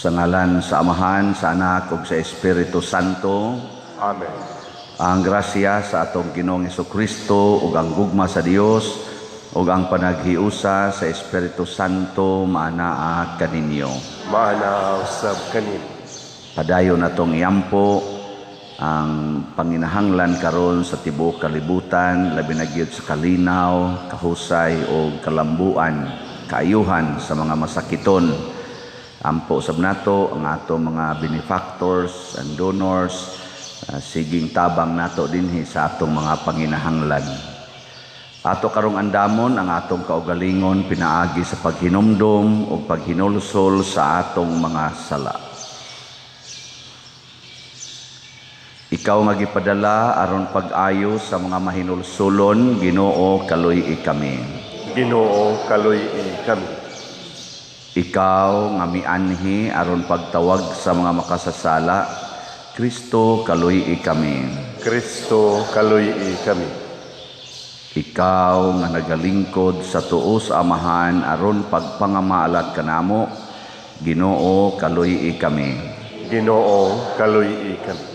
Sa ngalan sa Amahan, sa Anak ug sa Espiritu Santo. Amen. Ang grasya sa atong Ginoong Hesukristo ug ang gugma sa Dios ug ang panaghiusa sa Espiritu Santo maanaa kaninyo. Maanaa usab kanimo. Padayon natong iampo ang panginahanglan karon sa tibuok kalibutan, labi na gyud sa kalinaw, kahusay ug kalambuan, kaayuhan sa mga masakiton. Ampo sab nato ang ato mga benefactors and donors, siging tabang nato dinhi sa atong mga panginahanglan. Ato karong andamon ang atong kaugalingon pinaagi sa paghinumdom ug paghinulsol sa atong mga sala. Ikaw nga gipadala aron pag-ayo sa mga mahinulsulon, Ginoo, kaluy-i kami. Ginoo, kaluy-i kami. Ikaw nga mianhi aron pagtawag sa mga makasasala, Kristo, kaluy-i kami. Kristo, kaluy-i kami. Ikaw nga nagalingkod sa tuo sa Amahan aron pagpangamaalat kanamo, Ginoo, kaluy-i kami. Ginoo, kaluy-i kami.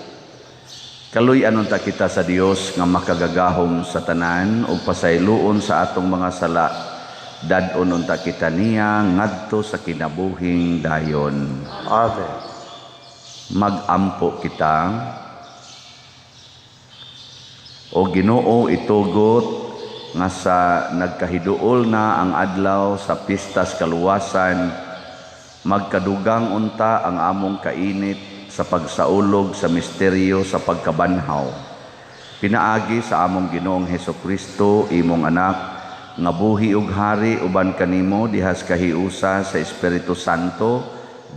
Kaluy-an unta kita sa Dios nga makagagahom sa tanan ug pasayloon sa atong mga sala. Dad-on unta kita niya ngadto sa kinabuhing dayon. Amen. Mag-ampo kita. O Ginoo, itugot nga sa nagkahiduol na ang adlaw sa pistas kaluwasan, magkadugang unta ang among kainit sa pagsaulog sa misteryo sa pagkabanhaw. Pinaagi sa among Ginoong Hesukristo, imong anak, nga buhi ug hari uban kanimo dihas kahiusa sa Espiritu Santo,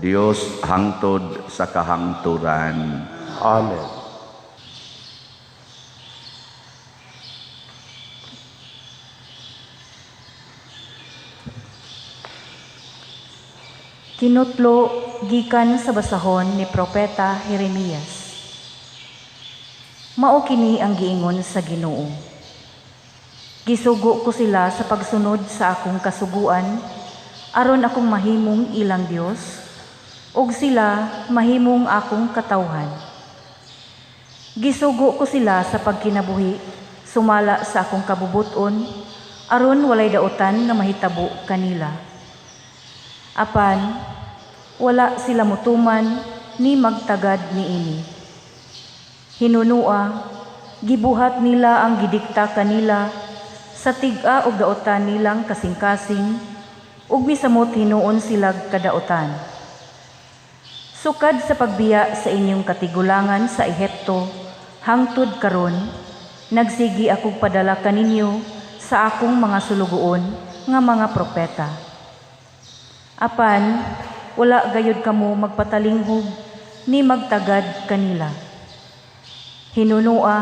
Dios hangtod sa kahangturan. Amen. Kinutlo gikan sa basahon ni Propeta Jeremias. Mao kini ang giingon sa Ginoo. Gisugo ko sila sa pagsunod sa akong kasuguan, aron akong mahimong ilang Dios, ug sila mahimong akong katawhan. Gisugo ko sila sa pagkinabuhi, sumala sa akong kabubuton, aron walay dautan nga mahitabo kanila. Apan, wala sila mutuman ni magtagad niini. Hinunua, gibuhat nila ang gidikta kanila sa tig-a og daotan nilang kasing-kasing, ug misamot hinuon silag kadaotan. Sukad sa pagbiya sa inyong katigulangan sa Ehipto, hangtod karon, nagsigi akong padala kaninyo sa akong mga sulugoon nga mga propeta. Apan, wala gayud kamo magpatalinghog ni magtagad kanila. Hinunua,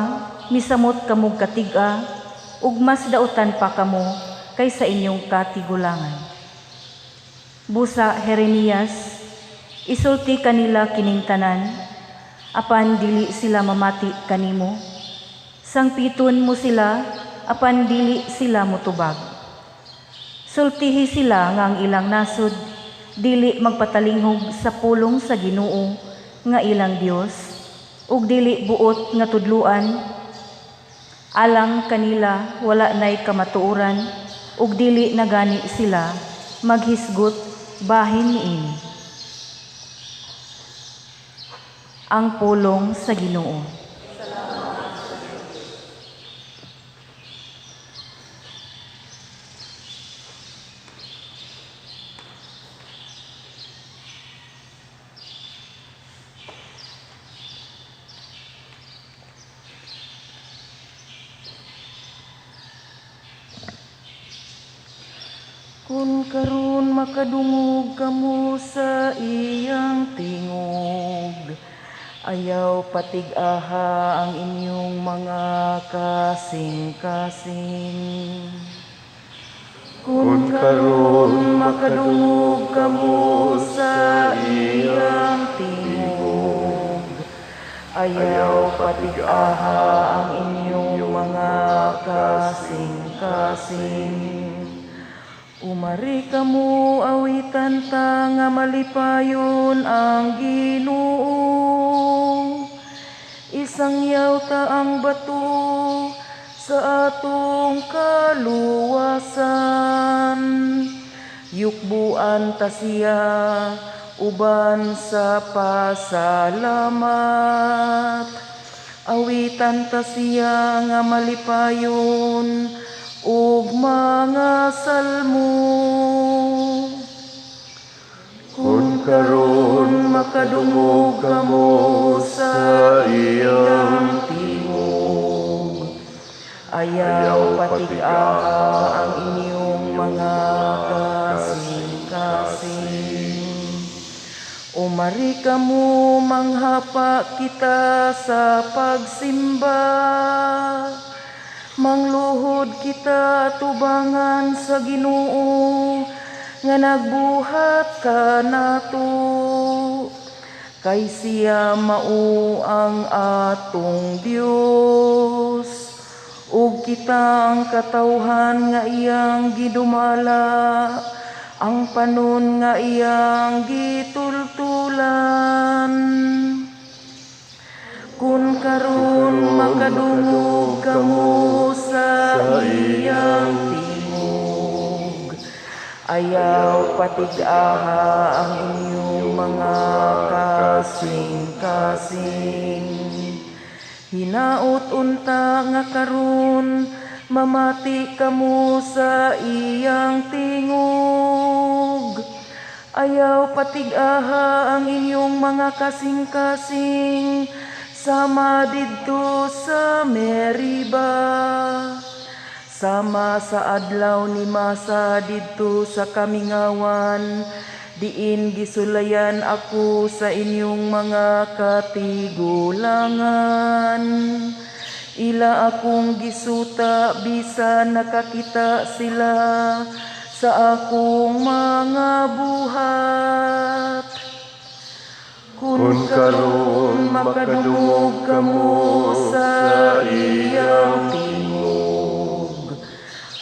misamot kamo katig-a, ug mas dautan pa kamo kaysa inyong katigulangan. Busa Jeremias, isulti kanila kining tanan, apan dili sila mamati kanimo. Sangpiton mo sila, apan dili sila motubag. Sultihi sila nga ang ilang nasod, dili magpatalinghog sa pulong sa Ginoo nga ilang Dios, ug dili buot nga tudluan. Alang kanila wala nay kamatuoran, ug dili nagani sila maghisgot bahin niini. Ang pulong sa Ginoo. Kun karon makadungog kamo sa iyang tingog, ayaw patig-aha ang inyong mga kasing-kasing. Kun karon makadungog kamo sa iyang tingog, ayaw patig-aha ang inyong mga kasing-kasing. Umari kamo, awitan ta nga malipayon ang Ginoo. Isangyaw ta ang bato sa atong kaluwasan. Yukbuan ta siya uban sa pasalamat. Awitan ta siya nga malipayon ug mga salmo. Kung karon makadungog kamo sa iyang tingog, ayaw patig-aha ang inyong mga kasing-kasing. Umari kamo, manghapa kita sa pagsimba. Mangluhod kita tubangan sa Ginoo nga nagbuhat kanato. Kay siya mao ang atong Dios, ug kita ang katawhan nga iyang gidumala, ang panon nga iyang gitultulan. Kun karon makadungog kamo sa iyang tingog, ayaw patig-aha ang inyong mga kasing-kasing. Hinaot unta nga karon mamati kamo sa iyang tingog. Ayaw patig-aha ang inyong mga kasing-kasing sama didto sa Meriba, sama sa adlaw ni Masa didto sa kamingawan, diin gisulayan ako sa inyong mga katigulangan. Ila akong gisuta bisan nakakita sila sa akong mga buhat. Kung karon makadungog kamo sa iyang tingog,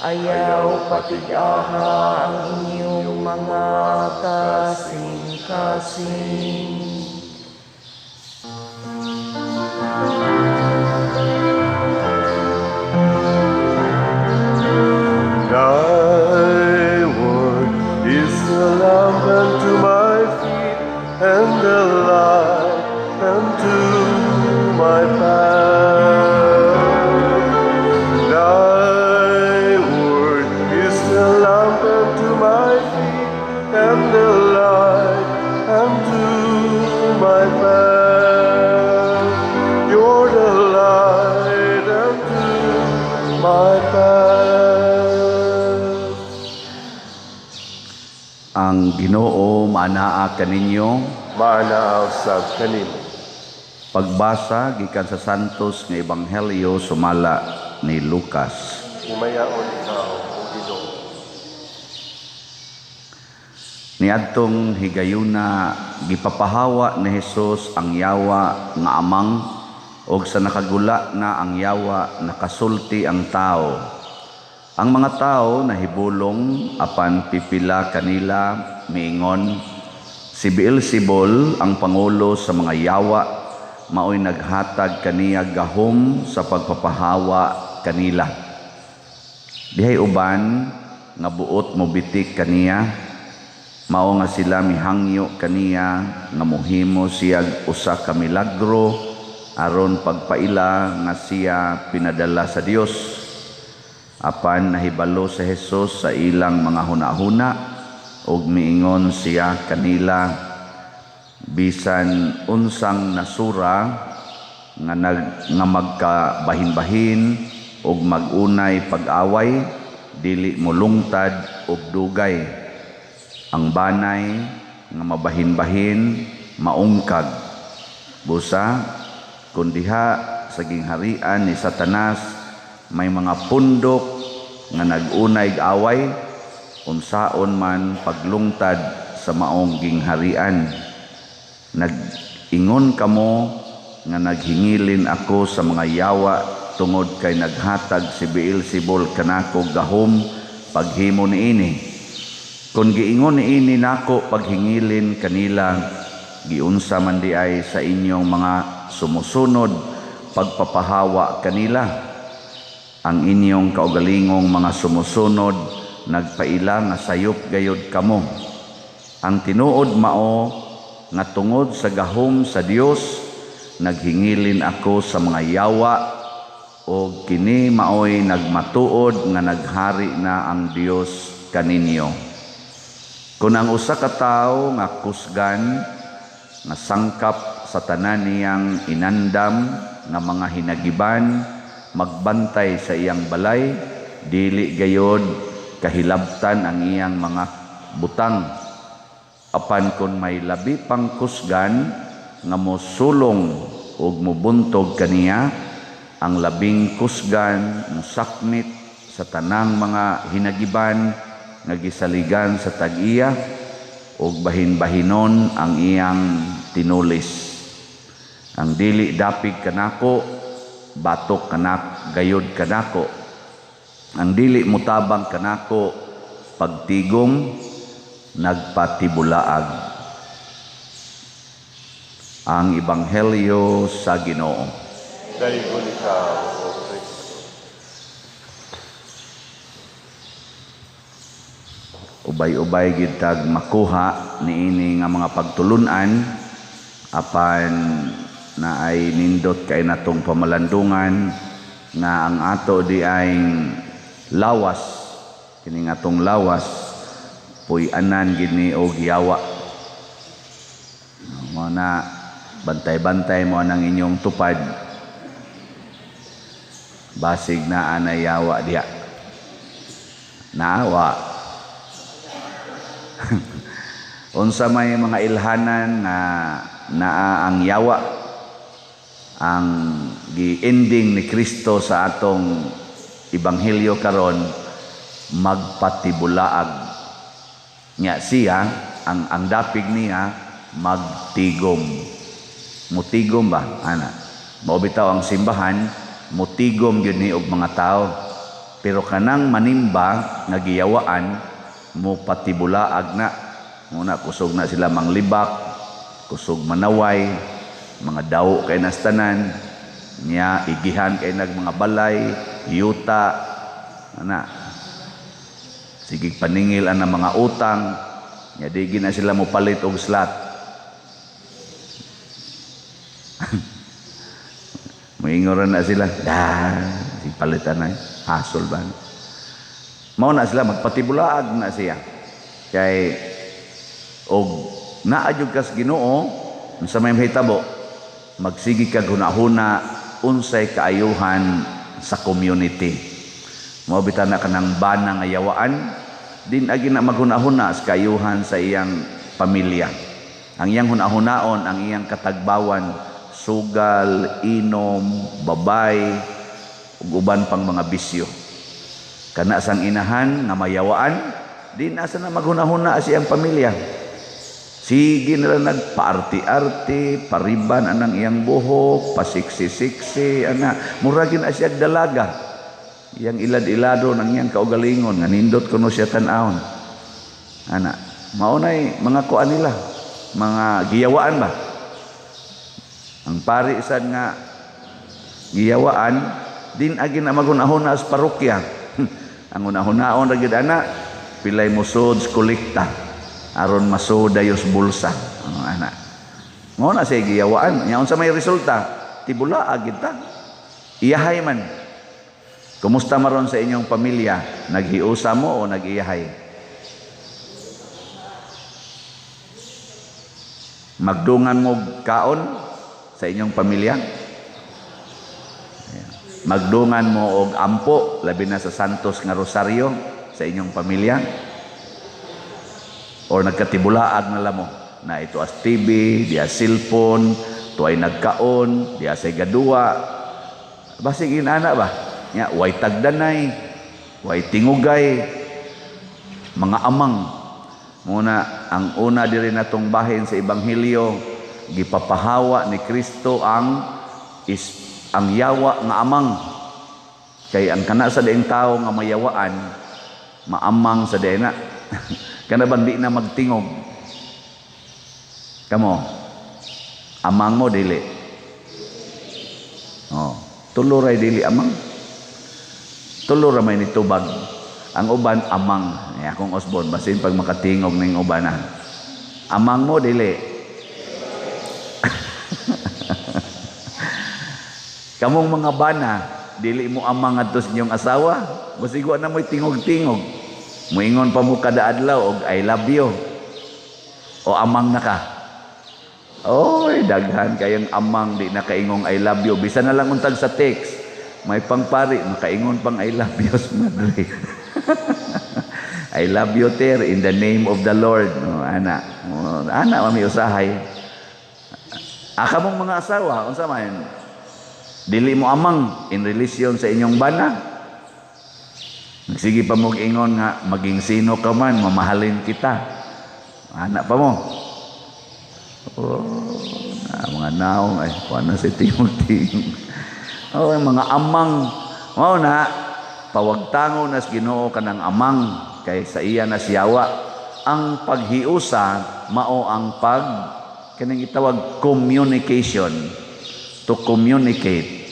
ayaw patig-aha ang inyong mga kasing-kasing. Thy word is a lamp unto my feet and a light unto my path. Thy word is a lamp unto my feet and a light unto my path. You're the light unto my path. Ang Ginoo maanaa kaninyo. Maanaa usab kanimo. Pagbasa gikan sa Santos nga Ebanghelyo sumala ni Lucas. Himayaon ikaw, o Ginoo. Niadtong higayuna, gipapahawa ni Hesus ang yawa nga amang, og sa nakagula na ang yawa, nakasulti ang tao. Ang mga tao nahibulong, apan pipila kanila miingon, si Beelzebul ang pangulo sa mga yawa, maoy naghatag kaniya gahom sa pagpapahawa kanila. Dihay uban nga buot mobitik kaniya, mao nga sila mihangyo kaniya nga mohimo siyag usa ka milagro aron pagpaila nga siya pinadala sa Dios. Apan nahibalo sa Hesus sa ilang mga hunahuna ug miingon siya kanila, bisan unsang nasura nga nga magkabahin-bahin ug magunay pag-away, dili molungtad og dugay. Ang banay nga mabahin-bahin maungkag. Busa kun diha sa gingharian ni Satanas may mga pundok nga nag-unay away, unsaon man paglungtad sa maong gingharian. Nag-ingon kamo nga naghingilin ako sa mga yawa tungod kay naghatag si Beelzebul kanako gahom paghimo niini. Kung giingon niini nako paghingilin kanila, giunsa man di ay sa inyong mga sumusunod pagpapahawa kanila? Ang inyong kaugalingong mga sumusunod nagpaila nga sayop gayod kamo. Ang tinuod mao nga tungod sa gahom sa Dios naghingilin ako sa mga yawa, og kini maoy nagmatuod nga naghari na ang Dios kaninyo. Kung ang usa ka tawo nga kusgan nga sangkap sa tanan niyang inandam nga mga hinagiban magbantay sa iyang balay, dili gayod kahilabtan ang iyang mga butang. Apan kon may labi pang kusgan nga mosulong ug mobuntog kaniya, ang labing kusgan mosakmit sa tanang mga hinagiban nga gisaligan sa tag-iya, ug bahin-bahinon ang iyang tinulis. Ang dili dapig kanako, batok kanak gayod kanako. Ang dili mutabang kanako pagtigom, nagpatibulaag. Ang Ebanghelyo sa Ginoo. Daygon ikaw, O Kristo. Ubay-ubay gid tag makuha niini nga mga pagtulun-an, apan naay nindot kay natong pamalandungan nga ang ato di ay lawas, kini nga atong lawas puy-anan gid ni og yawa. Mo na bantay-bantay mo nang inyong tupad, basig na anay yawa diha. Naawa. Unsa may mga ilhanan nga naa ang yawa, ang gi-ending ni Kristo sa atong ebanghelyo karon, magpatibulaag. Nya siya ang dapig niya magtigom. Mutigom ba ana? Mao bitaw ang simbahan mutigom gyud ni og mga tawo. Pero kanang manimba nga giyawaan mopatibulaag na. Muna kusog na sila manglibak, kusog manaway, mga dawo kay nastanan, nya igihan kay nag mga balay, yuta, ana. Sige paningil ang mga utang, nya di gina sila mopalit og slot. Moingoran na sila, da, sige palitan na, hasol ba? Mao na sila magpatibulaag na siya. Kay og naa jud kas Ginoo, unsa may mahitabo, magsige kag hunahuna unsay kaayuhan sa community. Mao bitaw na kanang bana nga yawaan, din agi na maghunahuna sa kaayuhan sa iyang pamilya. Ang iyang hunahunaon, ang iyang katagbawan, sugal, inom, babay, ug uban pang mga bisyo. Kana sang inahan nga mayawaan, di na sa na maghunahuna sa iyang pamilya. Sige na lang nagpaarti-arti, pariban anang iyang buhok, pasiksi-siksi, ana, murag na siya dalaga. Iyang ilad-ilado ng iyang kaugalingon, nga nindot kuno siya tan-awon. Ana, maunay mga kuan nila, mga giyawaan ba? Ang pari sad nga giyawaan, din agi na maghunahuna sa parokya. Ang hunahunaon ra gyud ana, pilay musod kolekta aron masud dayos bulsa. Ang ana. Mao na siya giyawaan. Nya unsa may resulta? Tibula agid ta. Iyahay man. Kumusta maron sa inyong pamilya? Naghiusa mo o nag-iyahay? Magdungan mo kaon sa inyong pamilya? Magdungan mo og ampo, labi na sa Santos nga Rosario sa inyong pamilya? Or nagkatibulaag na lamo na ito as TV, diya cellphone, tuay nagkaon, diya say gaduwa. Basig inana ba? Nya way tagdanay, way tingugay, mga amang. Muna ang una diri natong bahin sa ebanghelyo, gipapahawa ni Kristo ang yawa nga amang. Kay ang kana sa dieng tawo nga mayawaan, maamang sa diena. Kana bang di na magtingog? Kamo, amang mo dili. Oh, tulo ray dili amang. Tulo ra may nitubag. Ang uban amang. Eh, akong Osborne basin pag makatingog ning uban na. Amang mo dili. Kamong mga bana, dili mo amang ngadto sa inyong asawa. Basig wa na mo'y tingog-tingog. Moingon pa mo kada adlaw og I love you. O amang na ka. Oy, daghan kayong amang di nakaingong I love you. Bisan na lang untag sa text. May pangpari, makaingon pang I love you sa madre. I love you, ter, in the name of the Lord. No, ana. Oh, ana, mami usahay. Aka mong mga asawa, unsa man? Dili mo amang in relation sa inyong bana. Nagsige pa mo ingon nga maging sino ka man, mamahalin kita. Ana pa mo. Oh, na, mga naong ay kuan na si tingog-tingog. Oh, mga amang mao na pawagtango nas Ginoo kanang amang kay sa iya na siyawa. Ang paghiusa mao ang pag kaning gitawag communication, to communicate.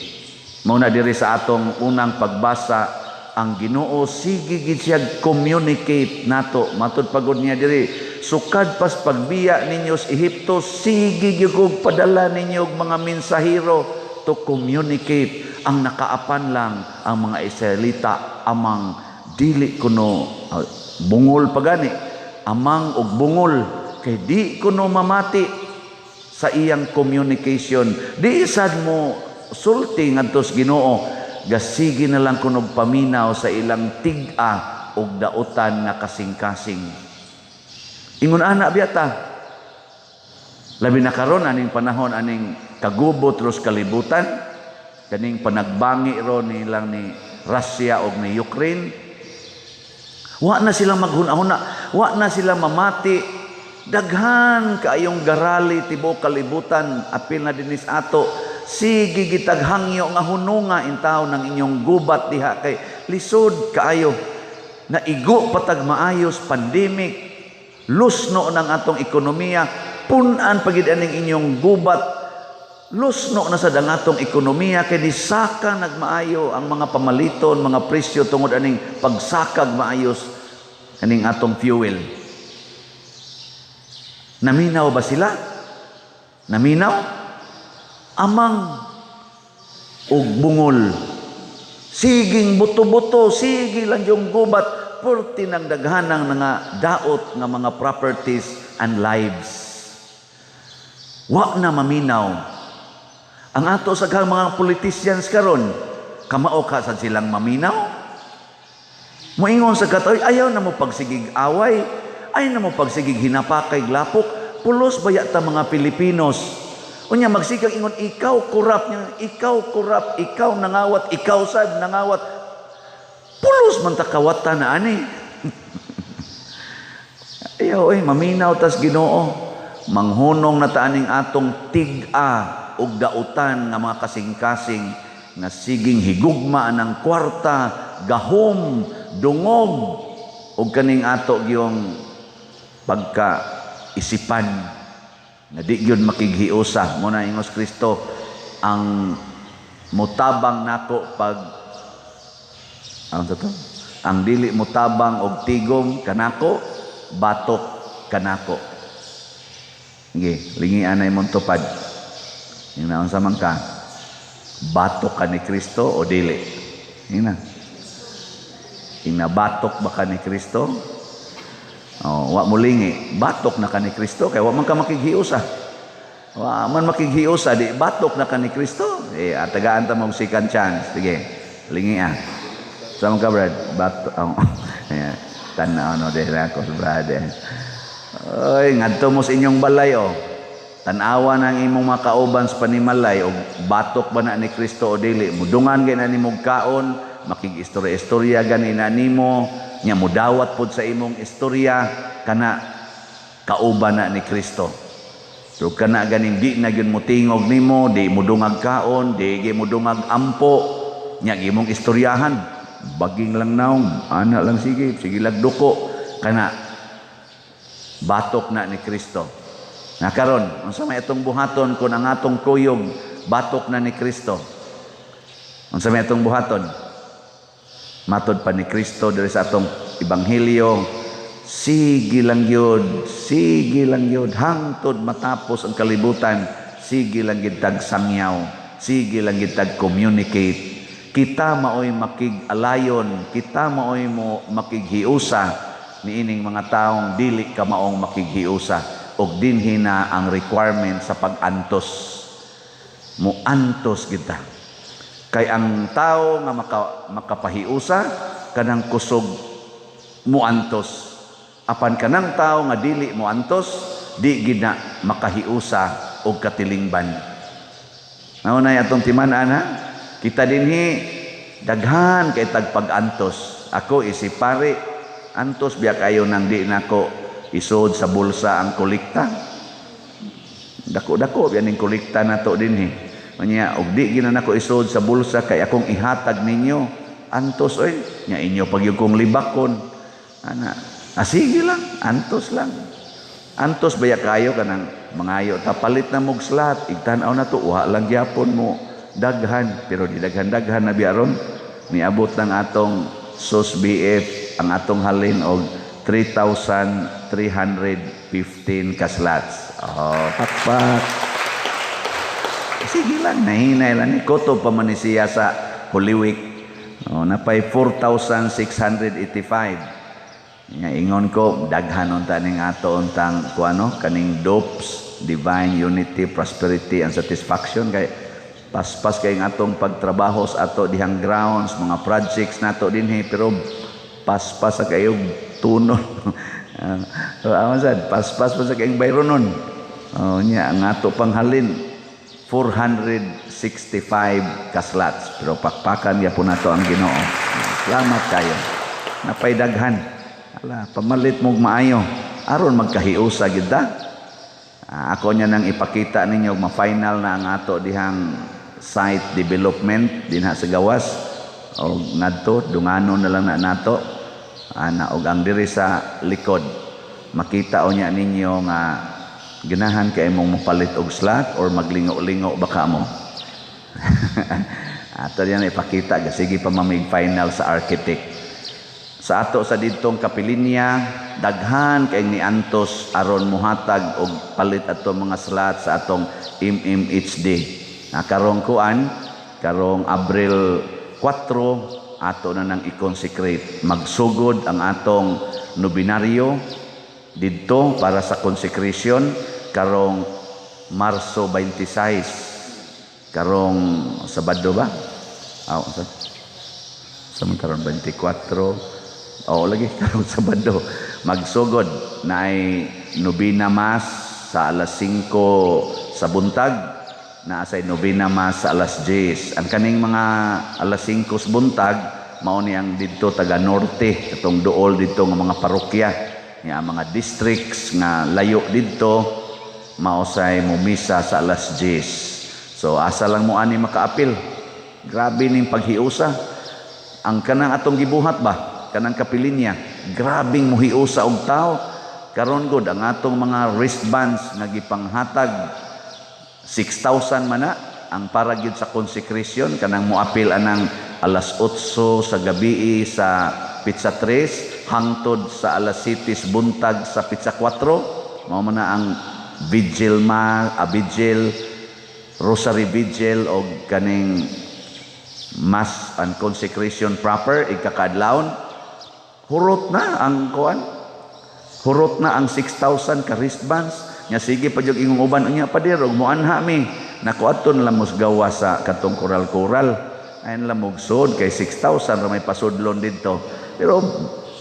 Mao na diri sa atong unang pagbasa, ang Ginoo sige gid siya communicate nato. Matud pagod niya diri, sukad pas pagbiya ninyo sa Ehipto, sige gyud kog padala ninyo og mga mensahero to communicate. Ang nakaapan lang ang mga Israelita amang dili kuno bungol pagani, amang og bungol kay di kuno mamati sa iyang communication. Di sad mo sulti ngadto sa Ginoo, gasige na lang kunog paminaw sa ilang tig-a og dautan nga kasing-kasing. Ingon ana biyata. Labi na karon aning panahon aning kagubot ros kalibutan, kaning panagbangi ro nilang ni Russia og ni Ukraine. Wa na sila maghuna-huna, wa na sila mamati. Daghan kaayong garali tibuok kalibutan, apil na dinis ato. Sige gitaghangyo nga hununga intaw ng inyong gubat diha kay lisod kaayo. Naigo patag maayos pandemic, lusno ng atong ekonomiya, pun-an pagid aning inyong gubat. Lusno na sad ang atong ekonomiya kay nisaka nagmaayo ang mga pamaliton, mga presyo tungod aning pagsakag maayos aning atong fuel. Naminaw ba sila? Naminaw? Amang og bungol. Siging buto-buto, sige lang yung gubat, purti ng daghanang nga daot nga mga properties and lives. Wa na maminaw. Ang ato sa mga politicians karon, kamao ka sad silang maminaw? Moingon sa katoy, ayaw na mo pagsigig away, ayaw na mo pagsigig hinapakay lapok, pulos baya ta mga Pilipinos. Unya magsigang ingon, ikaw kurap, ikaw kurap, ikaw nangawat, ikaw sad nangawat. Pulos man ta kawatan na ani. Ayaw, maminaw tas Ginoo. Manghunong na taaning atong tig-a og dautan nga mga kasing-kasing nga siging higugma ng kwarta, gahom, dungog og kaning ato gyung pagka isipan nga di gyud makighiusa. Mo na ingos Kristo, ang mutabang nako pag ano to? Ang dili mutabang og tigom kanako, batok kanako. Sige, lingian na imong tupad. Ingna unsa man ka? Batok ka ni Kristo o dili? Ingna. Ingna batok ba ka ni Kristo? Oh, wa mo lingi, batok na ka ni Kristo kay wa man ka makighiusa. Wa man makighiusa, di batok na ka ni Kristo. Eh, atagaan ta mong second chance. Sige, lingi ah. Sama ka, Brad? Batok. Oh. Ayan. Tanaw no dahil ako, Brad. Oy, ngadto mo sa inyong balay oh. Tan-awa ng imong mga kauban sa panimalay og batok ba na ni Kristo o dili. Mudungan gay na nimog kaon, makig-istorya-istorya gani na nimo, nya mudawat pod sa imong istorya kana kauban na ni Kristo. So kana ganing di na gyud motingog nimo, di mudungag kaon, di gyud mudungag ampo, nya imong istoryahan, baging lang naong, ana lang sige, sige lag duko kana Batok na ni Kristo. Na karon, unsa may atong buhaton kung ang atong kuyog batok na ni Kristo? Unsa may atong buhaton? Matod pa ni Kristo diri sa atong ebanghelyo, sige lang gyud, sige lang gyud hangtod matapos ang kalibutan, sige lang gyud tag sangyaw, sige lang gyud tag communicate. Kita maoy makig-alayon, kita maoy mo makighiusa niining mga taong dili ka maong makighiusa, og dinhi na ang requirement sa pag-antos. Muantos kita. Kay ang tao nga makapahiusa kanang kusog muantos. Apan kanang tao nga dili muantos, di gid na makahiusa og katilingban. Mao nay atong timan-an, ha? Kita dinhi daghan kay tag pag-antos. Ako isip pare, antos biya kayo nang di nako isod sa bulsa ang kolekta. Dako-dako biya ning kolekta nato dinhi. Unya og di gina nako isod sa bulsa kay akong ihatag ninyo. Antos oy, nya inyo pagyud kong libakon. Ana, sige lang, antos lang. Antos baya kayo kanang mangayo ta palit na mog slot, igtan-aw na to, wa lang gyapon mo daghan, pero di daghan-daghan na biya ron. Niabot lang atong SOS BF ang atong halin og 3,315 ka slots. Oh, pakpak. Sige lang, nahinay lang ni kutob pa man ni siya sa Holy Week. Oh, napay 4,685. Nga ingon ko, daghan unta ning ato untang kuano kaning DOPS, Divine Unity, Prosperity and Satisfaction, kay paspas kay ang atong pagtrabaho sa ato dihang grounds, mga projects nato dinhi, pero paspas sa kayo tunol. Awan sad, paspas pa sa kayong bayronon. Oh, nya ang ato panghalin 465 ka slots, pero pakpakan gyapon nato ang Ginoo. Salamat kayo. Napay daghan. Ala, pamalit mog maayo aron magkahiusa gyud ta. Ako niya nang ipakita ninyo, ma-final na ang ato dihang site development dinha sa gawas og ngadto dunganon na lang na nato ana, og ang diri sa likod makita unya ninyo nga ganahan kay mong mopalit og slot or maglingo-lingo baka mo. Ato yan ipakita, sige pa mamig final sa architect. Sa ato sa didtong kapilinya, daghan kay ni antos aron mohatag og palit ato mga slot sa atong MMHD. Na karong kuan, karong Abril 4 ato na nang i-consecrate. Magsugod ang atong nobinaryo didto para sa consecration karong Marso 26. Karong Sabado ba? Aw, sa man karon 24. Oo lagi karong Sabado magsugod na ay nobina mass sa alas 5 sa buntag, naa say nobina mass sa alas 10. Ang kaning mga alas 5 sa buntag mao ni ang didto taga norte, katong duol didto nga mga parokya nya, ang mga districts nga layo didto mao say mumisa sa alas 10. So asa lang mo ani makaapil. Grabe ning paghiusa. Ang kanang atong gibuhat ba, kanang kapilinya, grabing muhiusa og tao. Karon gud ang atong mga wristbands nga gipanghatag 6,000 man na ang para gyud sa consecration, kanang moapil anang alas 8 sa gabi sa Pizza 3 hangtod sa alas 7 buntag sa Pizza 4. Mao man na ang vigil ma, a vigil, rosary vigil og kaning mass and consecration proper igkakaadlawon. Hurot na ang kuan, hurot na ang 6,000 ka wristbands. Nya sige pa jud ingong uban unya pader og moanha mi nako adto na lang mos gawa sa katong koral-koral, ayon lang mogsod kay 6,000 ra may pasudlon didto, pero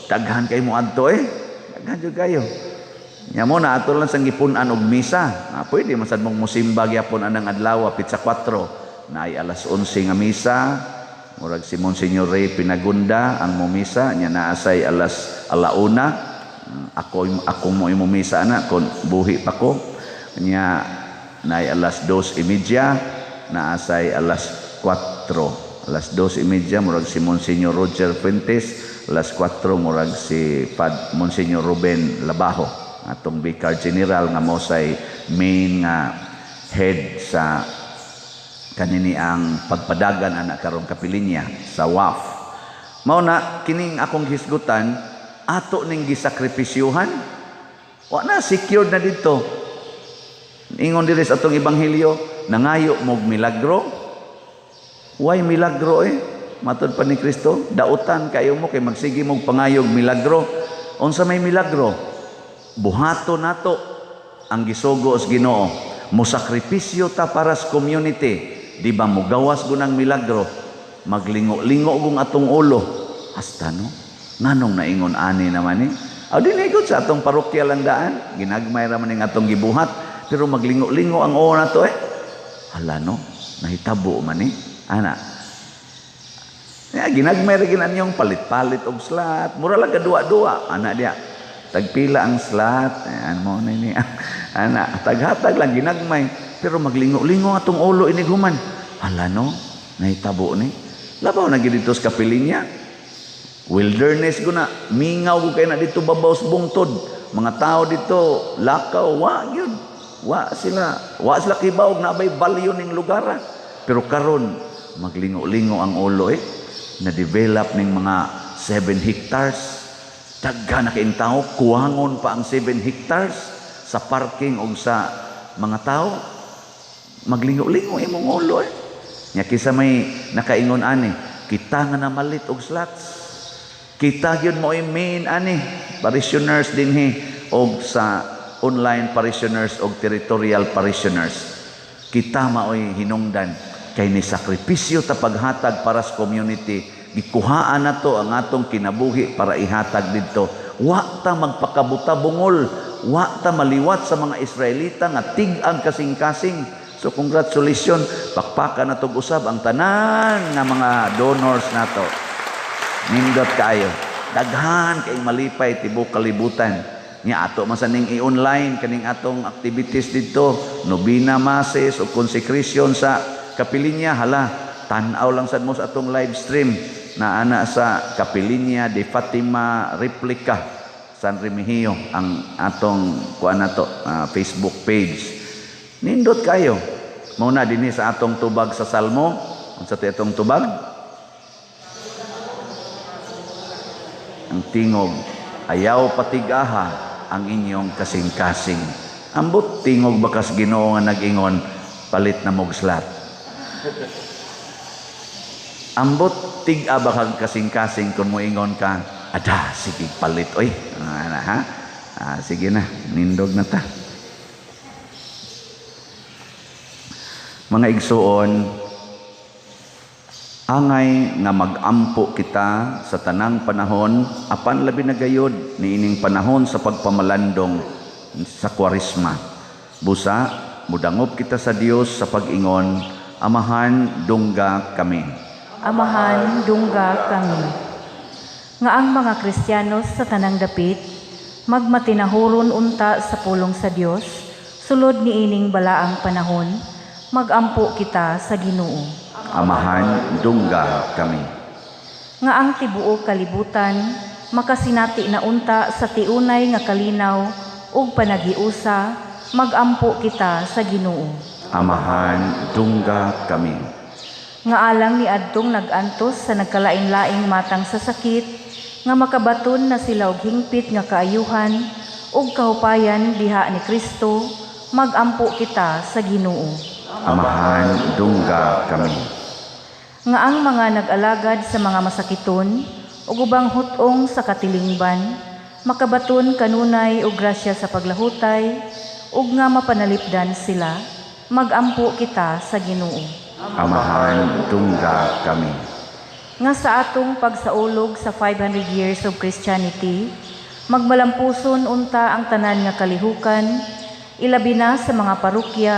daghan kay mo adto daghan jud kayo. Nya mo na ato lang sang gipun-an og misa. Pwede man sad mong mosimba gyapon anang adlaw Pizza 4 na ay alas 11 nga misa. Murag si Monsignor Ray Pinagunda ang momisa nya, naa say alas alauna. Ako mo imumisa na kon buhi pa ko. Nya naay alas 2:30, naa say alas 4. Alas 2:30 murag si Monsignor Roger Fuentes, alas 4 murag si Monsignor Ruben Labajo. Atong Vicar General nga mosay main nga head sa kanini ang pagpadagan ana karong kapilinya sa WAF. Mao na kining akong hisgutan ato ning gisakripisyuhan. Wa na, secured na didto. Ingon diri sa atong ebanghelyo, nangayo mog milagro. Why milagro eh? Matod pa ni Kristo, dautan kayo mo kay magsige mog pangayog milagro. Unsa may milagro? Buhato nato ang gisugo sa Ginoo. Mosakripisyo ta para sa community. Di ba mugawas gunang milagro? Maglingo-lingo gung atong ulo. Hasta no? Nganong naingon ani naman eh? Aw di na sa atong parokya lang daan. Ginagmay ra man ning atong gibuhat. Pero maglingo-lingo ang ulo nato eh. Hala no? Nahitabo man eh. Ana. Ya, ginagmay ra ginan yung palit-palit og slot. Mura lang kadua-dua. Ana diya. Tagpila ang slot. Ayan mo na ni. Ana, taghatag lang ginagmay. Pero maglingo-lingo atong ulo inig human. Hala no? Nahitabo ni. Labaw na gid dito sa kapilinya. Wilderness ko na. Mingaw ko kay na dito babaw sa bungtod. Mga tao dito, lakaw, wa gyud. Wa sila. Wa sila kibaw na bay value ning lugar. Pero karon maglingo-lingo ang ulo eh. Na-develop ning mga 7 hectares. Daghan na kaayong tao, kuwangon pa ang 7 hectares sa parking o sa mga tao. Maglingo-lingo imong ulo eh. Nya kisa may nakaingon ani, kita nga namalit og slots. Kita gyud mo main ani parishioners dinhi og sa online parishioners og territorial parishioners. Kita maoy hinungdan kay ni sakripisyo ta paghatag para sa community. Gikuhaan nato ang atong kinabuhi para ihatag didto. Wa ta magpakabuta bungol, wa ta maliwat sa mga Israelita nga tig-ang kasing-kasing. So congratulations, pakpakan nato usab ang tanan nga mga donors nato. Nindot kaayo. Daghan kay malipay tibok kalibutan. Nya ato man sa ning i-online kaning atong activities didto, nobina masses o consecration sa kapilinya, hala, tan-aw lang sad mo sa atong live stream na ana sa Kapilinya de Fatima Replica San Remigio ang atong kuan nato Facebook page. Nindot kayo. Mao na dinhi sa atong tubag sa Salmo. Unsa ti atong tubag? Ang tingog, ayaw patigaha ang inyong kasing-kasing. Ambot tingog bakas Ginoo nga nag-ingon, palit na mog slot. Ambot tig-a bakag kasing-kasing kung moingon ka, ada, sige palit oy. Ana ha? Sige na, nindog na ta. Mga igsuon, angay nga magampo kita sa tanang panahon, apan labi na gayod niining panahon sa pagpamalandong sa Kwaresma. Busa, mudangop kita sa Dios sa pag-ingon, Amahan, dungga kami. Amahan, dungga kami. Nga ang mga Kristiyanos sa tanang dapit, magmatinahuron unta sa pulong sa Dios, sulod niining balaang panahon, magampo kita sa Ginoo. Amahan, dungga kami. Nga ang tibuok kalibutan, makasinati na unta sa tiunay nga kalinaw ug panagiusa, magampo kita sa Ginoo. Amahan, dungga kami. Nga alang ni adtong nag-antos sa nagkalain-laing matang sa sakit, nga makabaton na sila og hingpit nga kaayuhan ug kahupayan diha ni Kristo, magampo kita sa Ginoo. Amahan, dungga kami. Nga ang mga nag-alagad sa mga masakiton ug ubang hut-ong sa katilingban, makabaton kanunay og grasya sa paglahutay ug nga mapanalipdan sila, magampo kita sa Ginoo. Amahan, dungga kami. Nga sa atong pagsaulog sa 500 years of Christianity, magmalampuson unta ang tanan nga kalihukan, ilabi na sa mga parokya,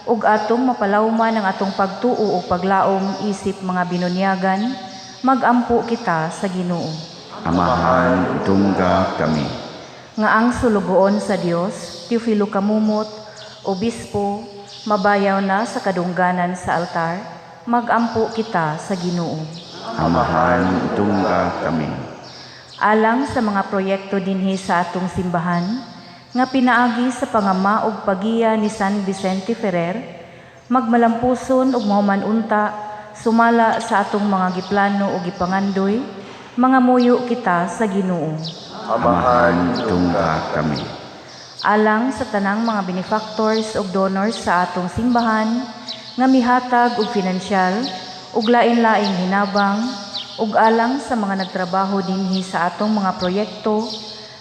ug atong mapalawman ang atong pagtuo ug paglaom isip mga binunyagan, magampo kita sa Ginoo. Amahan, dungga kami. Nga ang sulugoon sa Dios, Teofilo Camomot, obispo, mabayaw na sa kadungganan sa altar, magampo kita sa Ginoo. Amahan, dungga kami. Alang sa mga proyekto dinhi sa atong simbahan, nga pinaagi sa pangama ug pagiya ni San Vicente Ferrer, magmalampuson ug mahuman unta sumala sa atong mga giplano ug gipangandoy, mga muyo kita sa Ginoo. Amahan, dungga kami. Alang sa tanang mga benefactors ug donors sa atong simbahan nga mihatag og finansyal ug lain-laing hinabang, ug alang sa mga nagtrabaho dinhi sa atong mga proyekto,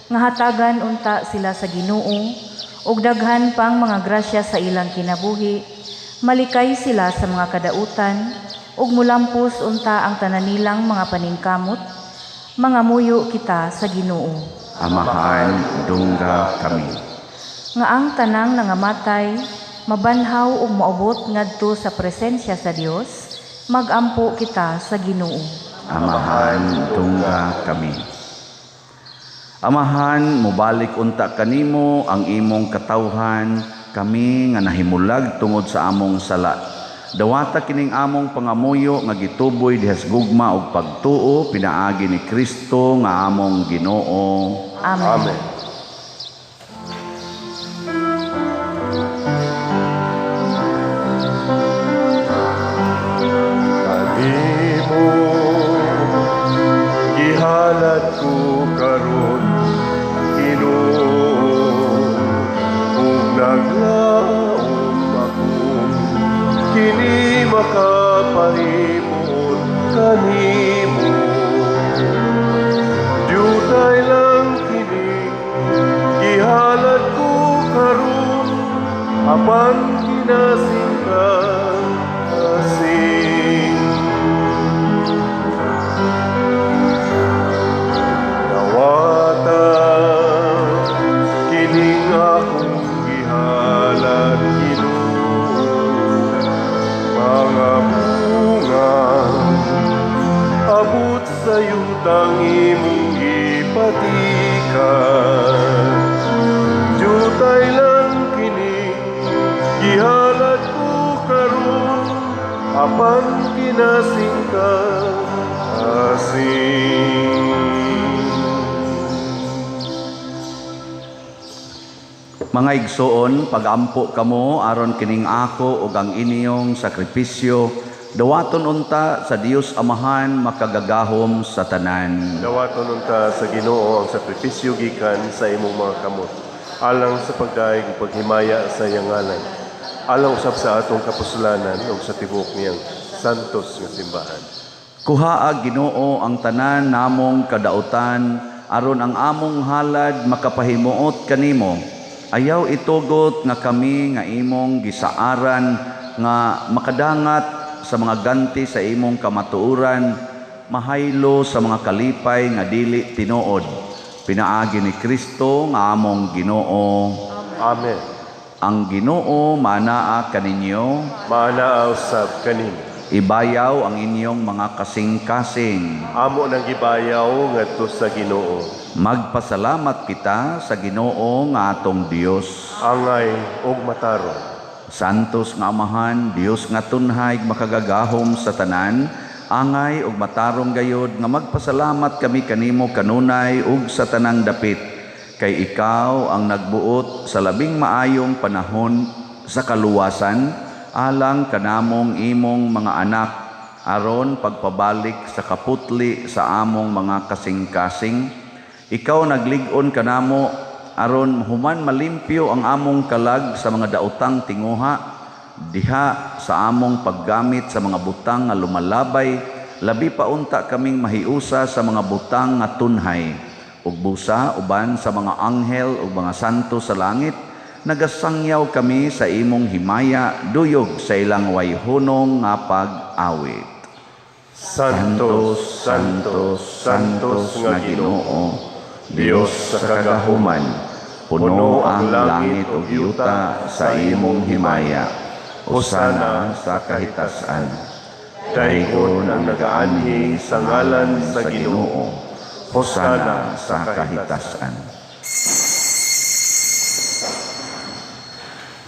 nga hatagan unta sila sa Ginoo ug daghan pang mga grasya sa ilang kinabuhi, malikay sila sa mga kadautan ug mulampos unta ang tanan nilang mga paningkamot, mga muyo kita sa Ginoo. Amahan, dungga kami. Nga ang tanang nangamatay mabanhaw ug maubot ngadto sa presensya sa Dios, magampo kita sa Ginoo. Amahan, dungga kami. Amahan, mobalik unta kanimo ang imong katawhan, kami nga nahimulag tungod sa among sala. Dawata kining among pangamuyo nga gituboy dihas gugma ug pagtuo pinaagi ni Kristo nga among Ginoo. Amen. Amen. Kanimo gihalad ko karon, Ginoo, ug naglaom ako kini makapahimuot kanimo. Diutay lang kini gihalad ko karon, apan kinasingkasing. Dawata kining akong gihalad, Ginoo, mga bunga abot sa yutang imong gipatikan. Diutay lang kini gihalad ko karon, apan kinasingkasing. Mga igsoon, pagampo kamo aron kining ako ug ang inyong sakripisyo dawaton unta sa Dios Amahan makagagahom sa tanan. Dawaton unta sa Ginoo ang sakripisyo gikan sa imong mga kamot, alang sa pagdaig ug paghimaya sa iyang ngalan, alang usab sa atong kapuslanan ug sa tibuok niyang santos nga simbahan. Kuhaa Ginoo ang tanan namong kadautan aron ang among halad makapahimuot kanimo. Ayaw itugot nga kami nga imong gisaaran nga makadangat sa mga ganti sa imong kamatuoran, mahaylo sa mga kalipay nga dili tinuod. Pinaagi ni Kristo nga among Ginoo. Amen. Ang Ginoo manaa kaninyo, Maanaa usab kanimo. Ibayaw ang inyong mga kasing-kasing. Amo nang gibayaw ngadto sa Ginoo. Magpasalamat kita sa Ginoo nga atong Dios. Angay ug matarong. Santos nga Amahan, Dios nga tunhay makagagahom sa tanan, angay ug matarong gayod nga magpasalamat kami kanimo kanunay ug sa tanang dapit, kay ikaw ang nagbuot sa labing maayong panahon sa kaluwasan alang kanamong imong mga anak, aron pagpabalik sa kaputli sa among mga kasing-kasing. Ikaw naglig-on kanamo aron human malimpyo ang among kalag sa mga daotang tinguha, diha sa among paggamit sa mga butang nga lumalabay, labi pa unta kaming mahiusa sa mga butang nga tunhay. Ug busa uban sa mga anghel ug mga santo sa langit, nagasangyaw kami sa imong himaya, duyog sa ilang wayhunong nga pag-awit. Santo, Santo, Santos nga Ginoo, Dios sa kagahuman, puno ang langit ug yuta sa imong himaya. Hosana sa kahitasan. Daygon ang nagaanhi sa ngalan sa Ginoo. Hosana sa kahitasan.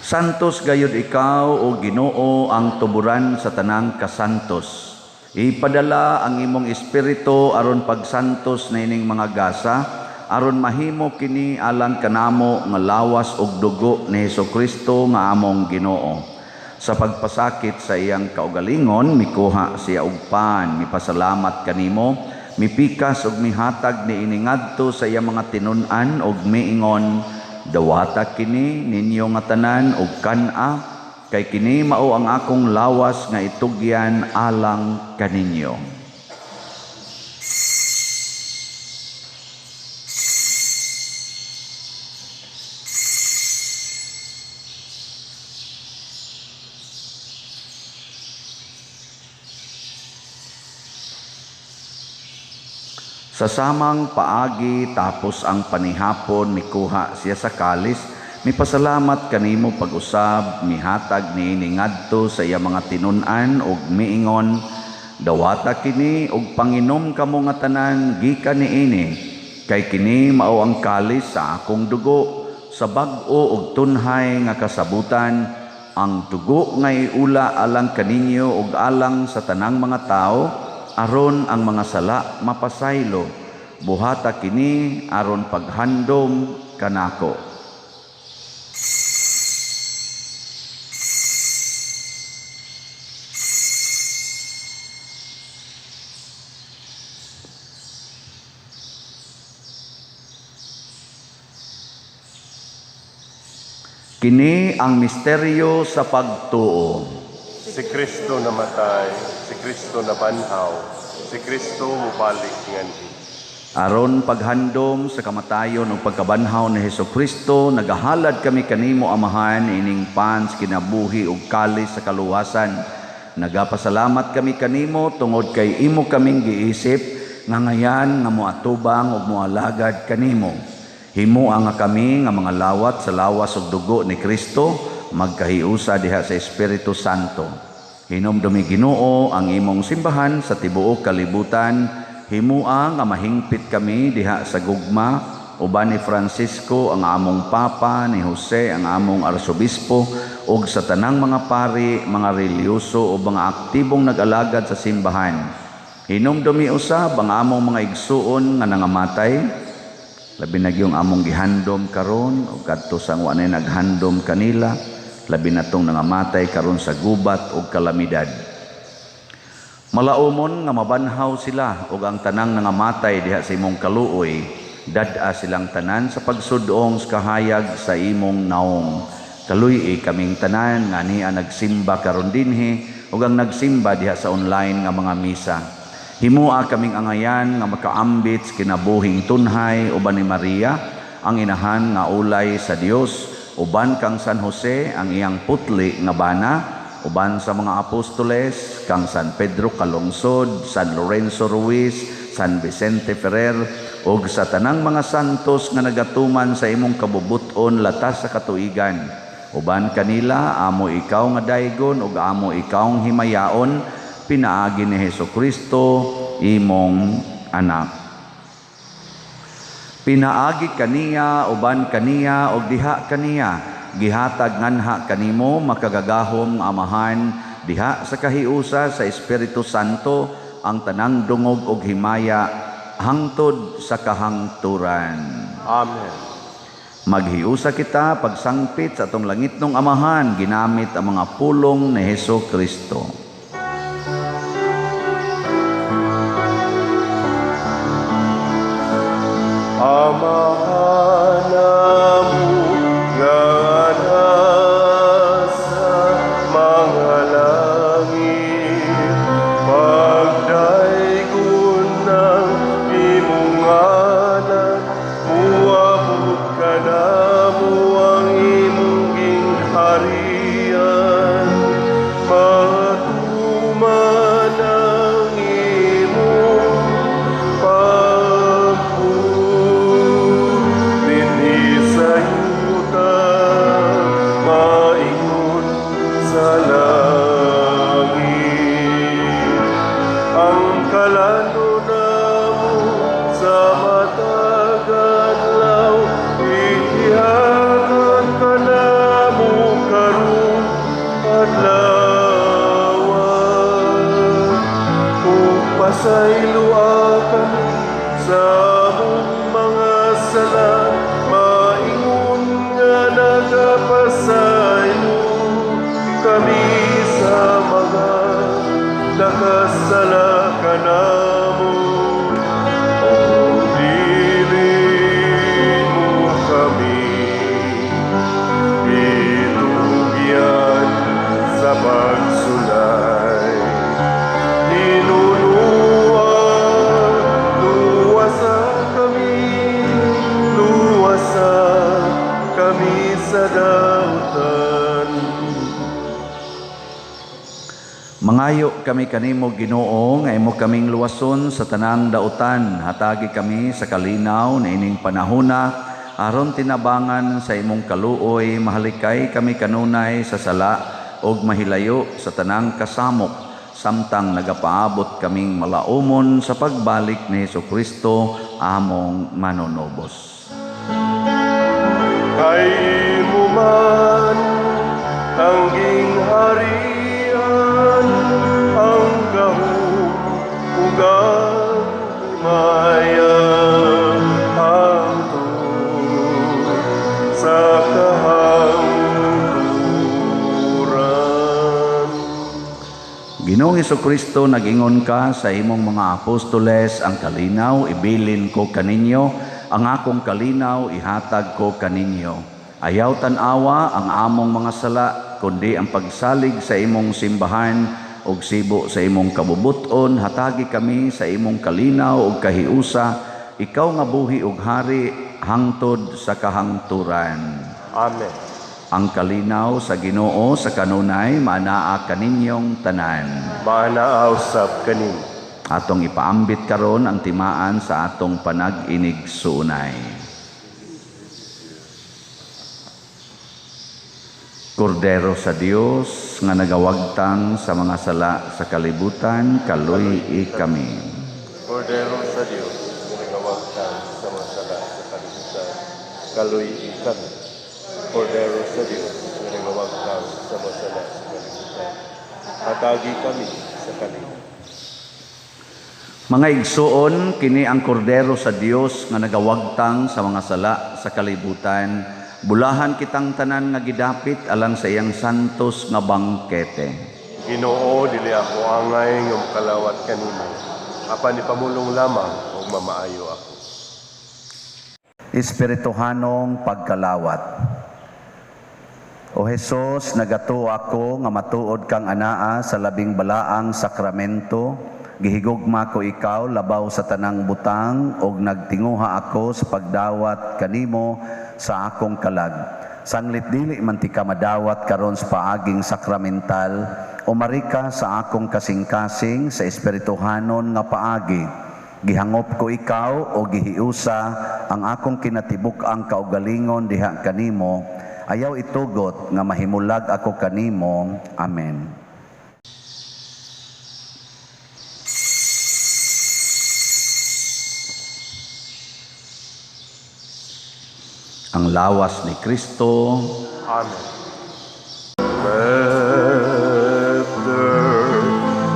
Santos gayud ikaw o Ginoo ang tuburan sa tanang kasantos. Ipadala ang imong espiritu aron pagsantos na ining mga gasa, aron mahimo kini alang kanamo nga lawas ug dugo ni Hesukristo nga among Ginoo. Sa pagpasakit sa iyang kaugalingon, mikuha siya og pan, mipasalamat kanimo, mipikas ug mihatag niini ngadto sa iyang mga tinun-an ug miingon, dawata kini ninyo nga tanan ug kan-a, kay kini mao ang akong lawas nga itugyan alang kaninyo. Sa samang paagi tapos ang panihapon, mikuha siya sa kalis, mipasalamat kanimo pag-usab, mihatag niini ngadto sa iya mga tinun-an ug miingon, dawata kini ug panginom kamo nga tanan gikan niini, kay kini mao ang kalis sa akong dugo, sa bag-o ug tunhay nga kasabutan, ang dugo nga iula alang kaninyo ug alang sa tanang mga tawo, aron ang mga sala mapasaylo. Buhata kini aron paghandom kanako. Kini ang misteryo sa pagtuo. Si Kristo namatay, si Kristo nabanhaw, si Kristo mubalik nganhi. Aron paghandom sa kamatayon ug pagkabanhaw ni Hesukristo, nagahalad kami kanimo Amahan ining pan sa kinabuhi ug kalis sa kaluwasan. Nagapasalamat kami kanimo tungod kay imo kaming giisip nga ngayan nga moatubang ug moalagad kanimo. Himoa nga kami nga mga lawat sa lawas ug dugo ni Kristo, magkahiusa diha sa Espiritu Santo. Hinumdumi Ginoo ang imong simbahan sa tibuok kalibutan. Himoa nga mahingpit kami diha sa gugma uban ni Francisco ang among Papa, ni Jose ang among Arsobispo, ug sa tanang mga pari, mga relihiyoso ug mga aktibong nag-alagad sa simbahan. Hinumdumi usab ang among mga igsuon nga nangamatay, labi na gyung among gihandom karon ug kadto sa wa nay naghandom kanila, labi na tong nangamatay karon sa gubat ug kalamidad. Malaumon nga mabanhaw sila ug ang tanang nangamatay diha sa imong kaluoy, dad-a silang tanan sa pagsudong sa kahayag sa imong naong. Kaluy-i kaming tanan nga niya nagsimba karon dinhi ug ang nagsimba diha sa online nga mga misa. Himoa kaming angayan nga makaambit sa kinabuhing tunhay uban ni Maria, ang inahan nga ulay sa Dios, uban kang San Jose ang iyang putli nga bana, uban sa mga apostoles kang San Pedro Calungsod, San Lorenzo Ruiz, San Vicente Ferrer, ug sa tanang mga santos nga nagatuman sa imong kabubut-on latas sa katuigan. Uban kanila amo ikaw nga daygon ug amo ikaw himayaon, pinaagi ni Hesukristo imong anak. Pinaagi kaniya, uban kaniya, ug diha kaniya, gihatag nganha kanimo makagagahom Amahan diha sa kahiusa sa Espiritu Santo ang tanang dungog ug himaya hangtod sa kahangturan. Amen. Maghiusa kita pagsangpit sa atong langitnong Amahan ginamit ang mga pulong ni Hesukristo. Amahan namo nga nasa mga langit, pagdaygon ng imong ngalan, muabot kanamo ang imong gingharian, matuman ang imong pagbuot. Pasay mo kami sa mga nakasala kanamo. O dili mo kami itugyan sa pagsulay. Hinunua, luwasa kami, luwasa kami sa dautan. Mangayo kami kanimo, Ginoo, nga imo kaming luwason sa tanang dautan. Hatagi kami sa kalinaw na ining panahona aron tinabangan sa imong kaluoy, mahalikay kami kanunay sa sala ug mahilayo sa tanang kasamok, samtang nagapaabot kaming malaumon sa pagbalik ni Hesukristo among manunubos. Kay imo man ang gingharian, ang gahom ug ang himaya, hangtod sa kahangturan. Ginoong Hesukristo, nag-ingon ka sa imong mga apostoles, ang kalinaw ibilin ko kaninyo, ang akong kalinaw ihatag ko kaninyo. Ayaw tan-awa ang among mga sala, kundi ang pagsalig sa imong simbahan ug sibo sa imong kabubuton. Hatagi kami sa imong kalinaw ug kahiusa, ikaw nga buhi ug hari hangtod sa kahangturan. Amen. Ang kalinaw sa Ginoo sa kanunay maanaa kaninyong tanan. Maanaa usab kanimo. Atong ipaambit karon ang timaan sa atong panag-inigsuonay. Kordero sa Dios nga nagawagtang sa mga sala sa kalibutan, kaluy-i kami. Kordero sa Dios nga nagawagtang sa mga sala sa kalibutan, kaluy-i kami. Kordero sa Dios nga nagawagtang sa mga sala sa kalibutan, hatagi kami sa kalinaw. Mga igsuon, kini ang kordero sa Dios nga nagawagtang sa mga sala sa kalibutan. Bulahan kitang tanan nga gidapit alang sa iyang santos nga bangkete. Ginoo, dili ako angay nga makalawat kanimo, apan ipamulong lamang ug mamaayo ako. Espirituhanong pagkalawat. O Hesus, nagatuo ako nga matuod kang anaa sa labing balaang sakramento. Gihigugma ko ikaw labaw sa tanang butang ug nagtinguha ako sa pagdawat kanimo sa akong kalag. Sanglit dili man ti ka madawat karon sa paaging sakramental, umari ka sa akong kasing-kasing sa espirituhanon nga paagi. Gihangop ko ikaw o gihiusa ang akong kinatibuk-ang kaugalingon diha kanimo. Ayaw itugot nga mahimulag ako kanimo. Amen. Ang lawas ni Kristo. Amen. Let there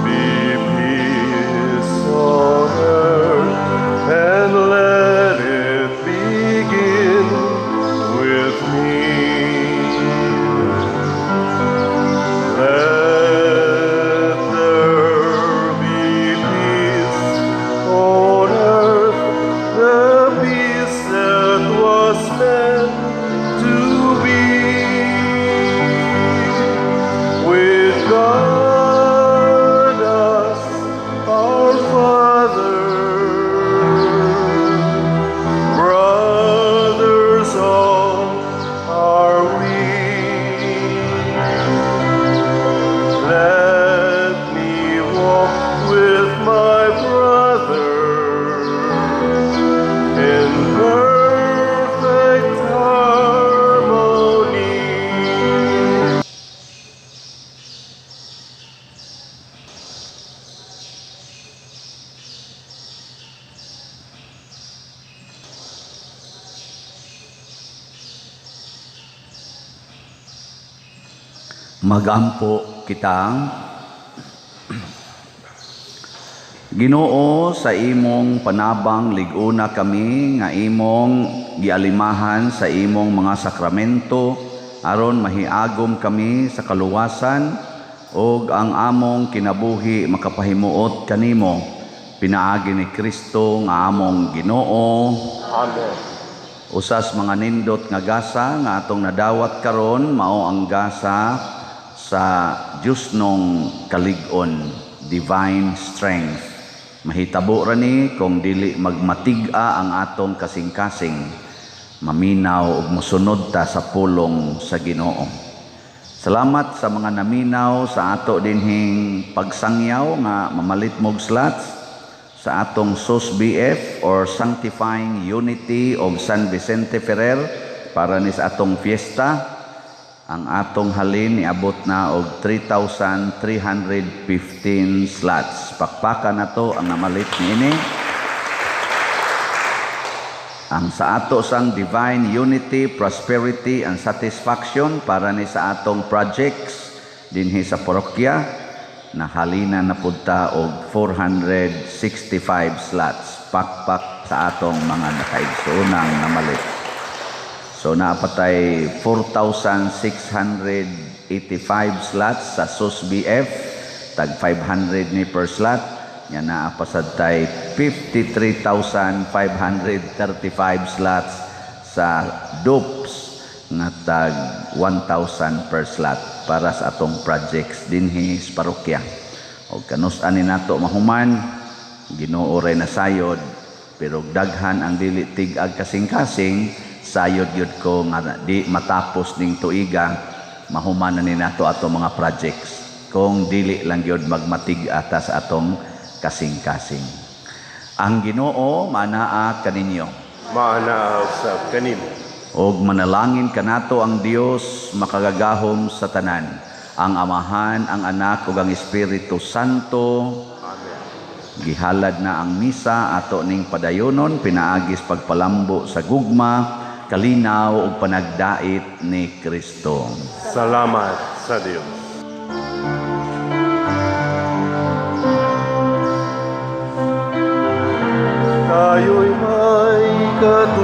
be peace on earth, and let it begin with me. Let there be peace on earth, the peace that was meant to be. With God as our Father, brothers all are we. Let me walk with my brother in perfect harmony. Magampo kita. Ginoo, sa imong panabang lig-una kami nga imong gialimahan sa imong mga sakramento. aron mahiagom kami sa kaluwasan ug ang among kinabuhi makapahimuot kanimo, pinaagi ni Kristo nga among Ginoo. Amen. Usas mga nindot nga gasa nga atong nadawat karon mao ang gasa sa Diyosnong kalig-on, divine strength. Mahitabo ra ni kung dili magmatig-a ang atong kasing-kasing, maminaw ug mosunod ta sa pulong sa Ginoo. Salamat sa mga naminaw sa ato dinhing pagsangyaw nga mamalit mog slots sa atong SOS BF or Sanctifying Unity of San Vicente Ferrer para ni sa atong fiesta. Ang atong halin niabot na og 3,315 slots. Pakpakan na to ang namalit niini. Ang sa ato sang Divine Unity, Prosperity and Satisfaction para ni sa atong projects dinhi sa parokya, nahalina na pud ta og 465 slots. Pakpak sa atong mga nakaigsuonang namalit. So naapatay 4,685 slots sa SOS BF, tag 500 ni per slot. Nya naa pasad tay 53,535 slots sa DUPS nga tag 1,000 per slot para sa atong projects dinhi sa parokya. Og kanus-an ni nato mahuman, Ginoo ray nasayod, pero daghan ang dili tig-ag kasing-kasing, sayod gyud ko nga di matapos ning tuiga mahuman na ni nato ato mga projects kung dili lang gyud magmatig ata sa atong kasing-kasing. Ang Ginoo manaa kaninyo. Maanaa usab kanimo. Og manalangin kanato ang Dios makagagahom sa tanan, ang Amahan, ang Anak ug ang Espiritu Santo. Amen. Gihalad na ang misa ato ning padayonon pinaagis pagpalambo sa gugma, kalinaw ug panagdait ni Kristo. Salamat sa Dios. Tayo'y may katuwa.